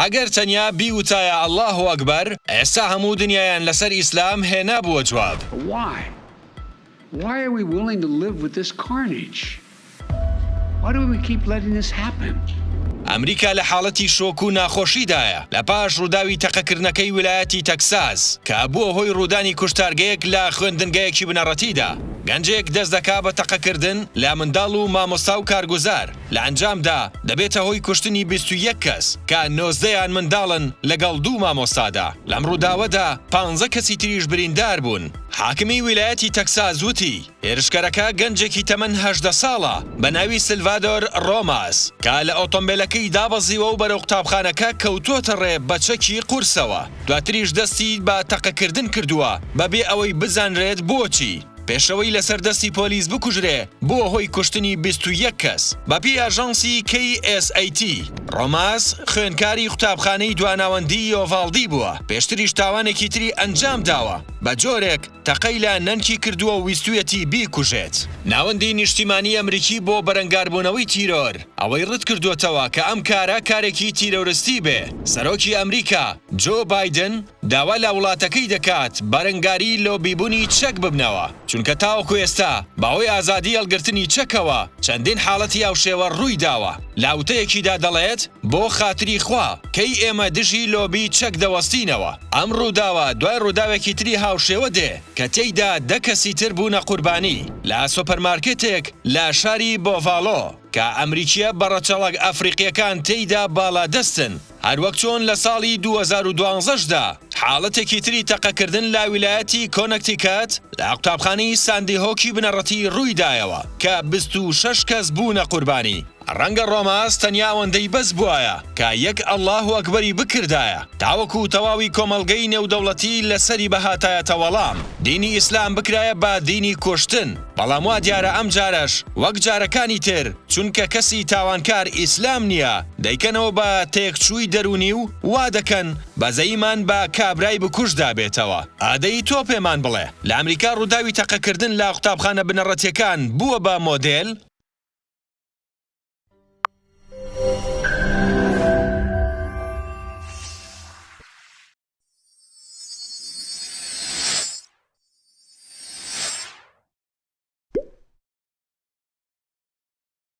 ئەگەر تەنیا بیوتایە اللە اکبر ئێستا هەموو دنیایان لەسەر ئیسلام هێنابووە جواب. Why? Why are we willing to live with this carnage? Why do we keep letting this happen? ئەمریکا لە حاڵەتی شۆک و ناخۆشیدایە لە پاش ڕووداوی تەقەکردنەکەی ویلایەتی تەکساس کە بووە هۆی ڕوودانی کوشتارگەیەک لە خوێندنگەیەکی بنەڕەتیدا. گەنجێک دەست دەکا بە تەقەکردن لە منداڵ و مامۆستا و کارگوزار، لە ئەنجامدا دەبێتە هۆی کوشتنی 21 کەس کە نۆزدەیان منداڵن لەگەڵ دوو مامۆستادا. لەم ڕووداوەدا پانزە کەسی تریش بریندار بوون. حاکمی ویلایەتی تەکساس وتی، هێرشکەرەکە گەنجێکی تەمەن 18 ساڵە بە ناوی سلڤادۆر ڕۆماس کە لە ئۆتۆمبێلەکەی دابەزیوە و بەرەو قوتابخانەکە کەوتووەتە ڕێ بە چەکی قورسەوە، دواتریش دەستی بە تەقەکردن کردووە بەبێ ئەوەی بزانرێت بۆچی. پێشەوەی لەسەر دەستی پۆلیس بکوژرێ بووە هۆی کوشتنی 21 کەس. بەپێی ئاژانسی KSAT، ڕۆماس خوێندکاری قوتابخانەی دواناوەندیی یۆڤاڵدی بووە، پێشتریش تاوانێکی تری ئەنجام داوە، بە جۆرێک تەقەی لە نەنکی کردووە و ویستوویەتی بیکوژێت. ناوەندی نیشتیمانی ئەمریکی بۆ بەرەنگاربوونەوەی تیرۆر ئەوەی ڕەتکردووەتەوە کە ئەم کارە کارێکی تیرۆرستی بێ. سەرۆکی ئەمریکا، جۆ بایدن، داوا لە وڵاتەکەی دەکات بەرەنگاری لۆبیبونی چەک ببنەوە، چونکە تاوەکو ئێستا بەهۆی ئازادی هەڵگرتنی چەکەوە چەندین حاڵەتی هاوشێوە ڕوویداوە. لە وتەیەکیدا دەڵێت، بۆ خاتری خوا، کەی ئێمە دژی لۆبی چەک دەوەستینەوە؟ ئەم ڕووداوە دوای ڕووداوێکی تری هاوشێوە دێ کە تێیدا دە کەسی تر بوونە قوربانی لە سۆپەرمارکێتێک لە شاری بۆڤاڵۆ کە ئەمریکییە بەڕەچەڵەک ئەفریقییەکان تێیدا باڵادەستن. هەروەک چۆن لە ساڵی 2012 دا حاڵەتێکی تری تەقەکردن لە ویلایەتی کۆنەکتیکەت لە قوتابخانەی ساندی هۆکی بنەڕەتی ڕوویدایەوە کە 26 کەس بوونە قوربانی. ڕەنگە ڕۆماس تەنیا ئەوەندەی بەس بوایە کە یەک ئەڵڵاهو ئەکبەری بکردایە تاوەکو تەواوی کۆمەڵگەی نێودەوڵەتی لەسەری بهاتایەتە وەڵام، دینی ئیسلام بکرایە بە دینی کوشتن، بەڵام وا دیارە ئەمجارەش وەک جارەکانی تر چونکە کەسی تاوانکار ئیسلام نییە دەیکەنەوە بە تێکچووی دەروونی و وا دەکەن بەزەییمان بە کابرای بکوژدا بێتەوە. ئادەی تۆ پێمان بڵێ لە ئەمریکا ڕووداوی تەقەکردن لە قوتابخانە بنەڕەتیەکان بووە بە مۆدێل؟